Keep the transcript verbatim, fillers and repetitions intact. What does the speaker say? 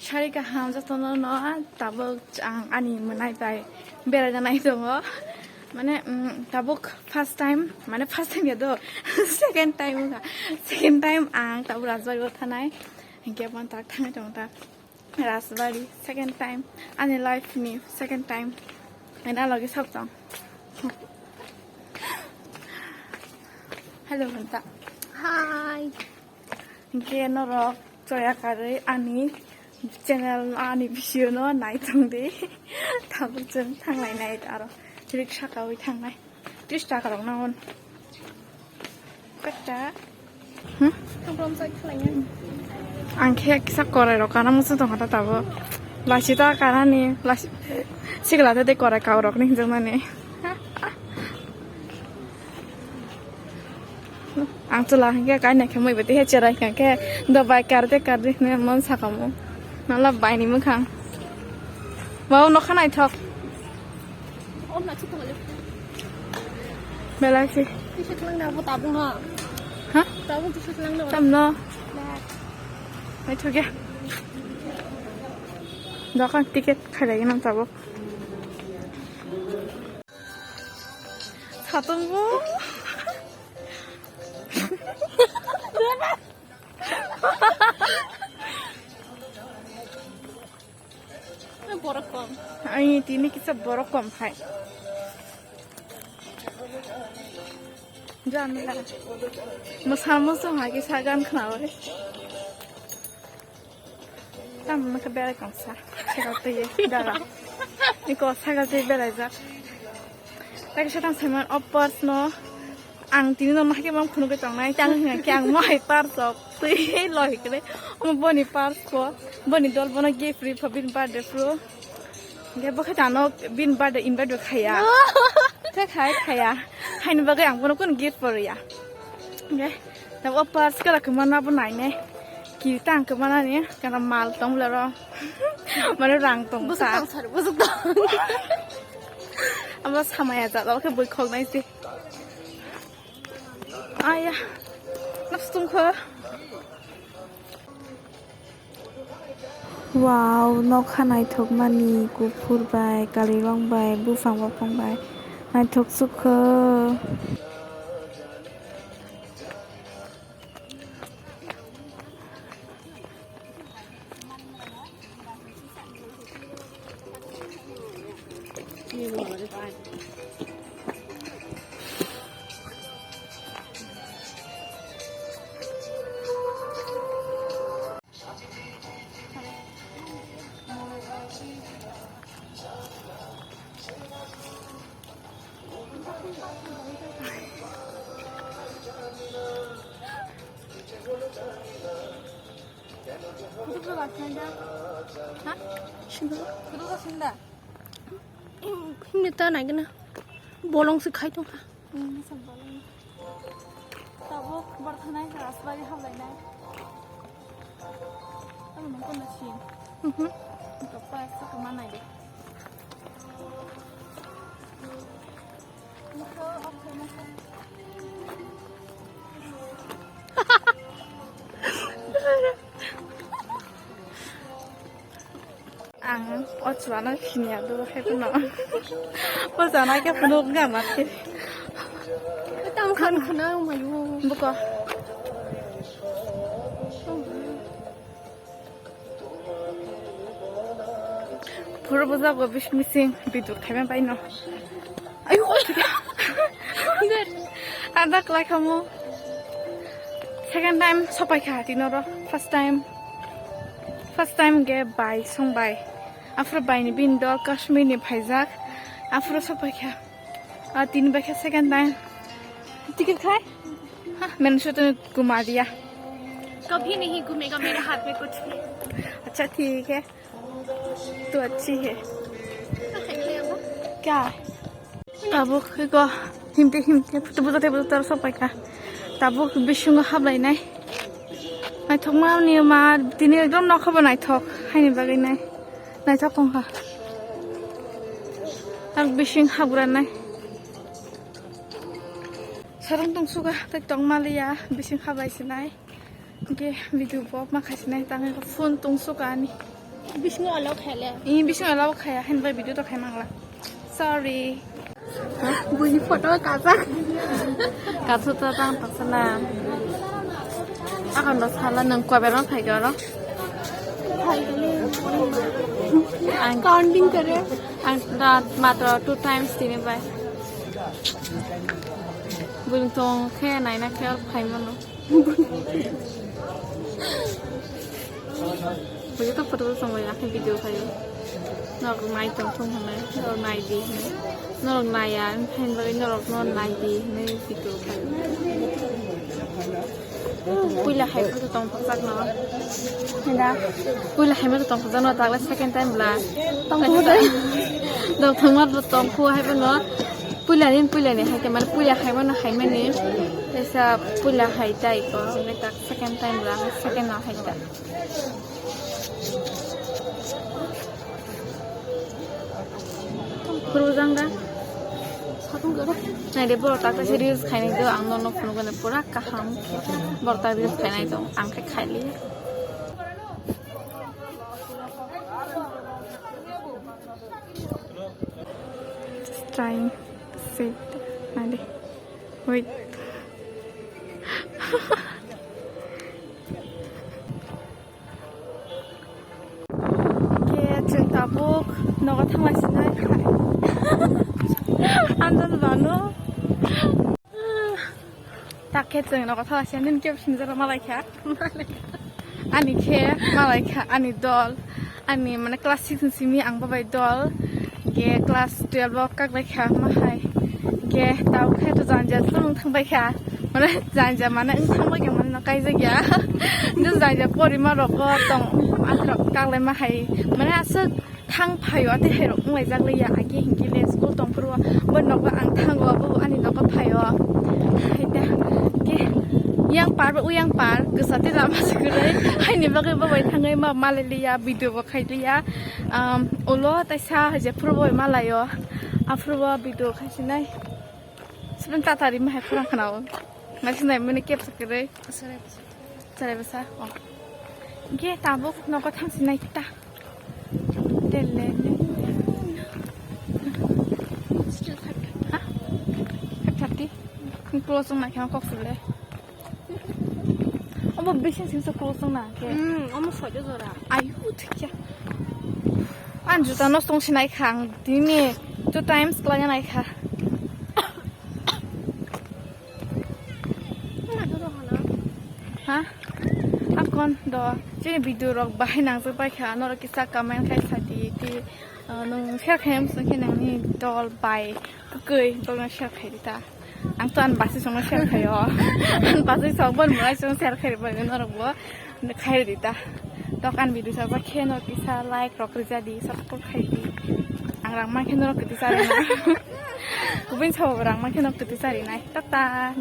Sari kaham jotono no, tabuk ang ani mwnai bai beraina nai tongo. Mane, mm, tabuk first time, mane first time ya do, second time wngkha. Second time ang tabuk Rajbari o thanai. Hinkhe bon tak thanai tongo ta Rajbari, second time. Ani life ni second time. Ani logi sok tong. Hello, Banta. Hi. Hinkhe norok choya karwi ani channel, ani video no nai tong di. Tabuk chwng thanglai nai aro riksha kawi thangnai. Tris taka rok nangon. Kata. Hmm? Ang khe kisa korai rok kana musu tong kata tabuk. Lasi ta karani, lasi sikla te korai kau rok ni hinjak nani. Ang chwla hinkhe kaina khe mui bwtwi he cherai hinkhe do bai kar de kar de hwnwi mon sakamu. Nala bai ni mwkhang. Wow, nokha naithok. Belai se. Tisa khwlangna bo tabuk no. Ha? Tabuk tisa khwlangna bo. Tamno. Naithok ya. Dokan ticket khailai nang tabuk. Satung bo. Borok kom. Ai, tini kisa borok kom hai. Jamila. Mosa mosa hai kisa gan khna ore. Tam maka berai kongsa. Sagal twi dara. Iko sagal twi berai jak. Tei kisa tang saiman o purse no. Ang tini no mahai khe mang phunugwi tongnai, tang hwnka khe ang mohai purse rok twi loi kre. Omo boni purse ko, boni dol bono gift ri pho bini birthday phuru. Hwnkhe bo khe tano bini birthday invite bo khaiya. Khe khai khaiya. Haini bagwi ang bono kunu gift bo rwya. Hwnkhe tamo o purse kala kwmana bo nainai. Ki tang kwmana ni kana mal tong bwle ro. Mane rang tong. Bwswk ta. Tang sari, bwswk tang. Abo samaya jat, abo khe bui khok nai se. Aya, nokstong kho. Wow, nokha naithokmani kuphur bai, kalirong bai, buphang buphang bai naithok sukho. Kudu ka sinda? Ha? Sinda. Kudu ka sinda? Himne ta nai gana. Bolong se khai tong kha. Hmm, sa bolong. Tabuk bar khanai Rajbari hablainai. Tabuk nang kono sin. Mhm. Tabuk pa sa kama nai de. Ang o chwlano siniya do hai phano. O chwlano khe phunuk ga ma khe. Tam khan khana mayu. Buko. Phuru bujak bo bis mising bidur khaima bai no. Ayo. Ada kelai kamu. Second time sopai kha tino ro. First time. First time ge bai song bai. Afro bai ni bin dol Kashmir ni phaijak. Afro sopai kha. Ah, tini bai kha second time. Ticket khai? Ha, maine usse tumhe ghuma diya. कभी नहीं घूमेगा मेरा हाथ में कुछ भी। अच्छा ठीक है, तो अच्छी है। क्या है? Tabuk iko himte himte tebujate tebujate aro sopai kha. Tabuk bisingo hablainai. Naithokmani ma tini ekdom nokha bo naithok haini bagwi nai. Naithok tongkha. Tabuk bising habgranai. Sarung tongsuka tei tongmaliya bising hablai sinai. Hwnkhe video bo ma khaisinai tangwi phone tongsuka ani. Bisingo allow khaile. Ih, bisingo allow khaya, hinba video to khai mangla. Sorry. Buini photo kajak. Kasu to tang taksana. Ako no sala nang kwa berang khai garo. Ang counting kare. Ang da matro two times tini bai. Buini tong khe naina khe khai mano. Buji to photo to songwi nakhe video khayo. Norok nai tong thung hwnwi, norok nai di hwnwi. Norok naiya, wngkha hwnwi bagwi norok no nai di hwnwi video khayo. Puila hai photo tong phokjak no. Heda. Puila hai photo tong phokjak no, takle second time bla. Tong phokjak. Dok thangma tong phu hai phano. Puila ni, puila ni hai te mane puila hai mano hai mani. Tesa puila hai tai ko, hwnwi tak second time bla, second no hai ta. Khurujang da. Nai de borok tak kaisa reels khainai do, ang nono phunukgani pura kaham. Borok tak reels khainai do, ang khe khailiya. Just trying to sit. Nai de. Wait. Khe chwng tabuk nogo thanglaisingwi. Andal bano. Tak khe chwng nogo thanglaising, nini kebo sinijak malaikha. Ani khe malaikha, ani dol. Ani mane class six ni simi ang babai dol. Ge class twelve o kaklai kha ma hai. Ge tau khe to janja thumung thangbai kha. Mane janja mane wng thangbai kha mane no kaijak ya. Nung janja porima rok o tong akhirok kaklai ma hai. Mane aswk thang phaio ate hai rok wng lai jak lai ya. Agi hinkhe le school tong phuru bo nogo ang thango bo ani nogo phaio. Hai ta ke yang par bo uyang par kwsa te lama se kwrwi. Haini bagwi bo bai thangwi ma malai liya video bo khai liya. Um, ulo taisa je phuru bo malaio. Aphuru bo video khai sinai. Sibin tatari ma hai khorang khana o. Nai sinai mene kep sakre. Sarai basa. Sarai basa. Oh. Ge tabuk nogo thang sinai ta. Tele. Ha? Five thirty. Close nai khana kok sule. Omo bising sing so close na ke. Hmm, omo sojo jora. Ayu thikya. An juta no song sinai khang. Dini two times klanya nai kha. Ha? Akon do chini video rok bahai nang jai pai kha norok kisa comment khai sa di ti, ah, nung share khai am sung khe nang ni dol bai kwkwi dol no share khai di ta. Ang to an basi songno share khaio. An basi song bon mulai song share khai bai norok bo khai di ta. Tok an video sa ba khe no kisa like rok rija di, subscribe khai di. Ang rang ma khe norok kiti sa na. Kubin sa rang ma khe norok kiti sa nai. Tata.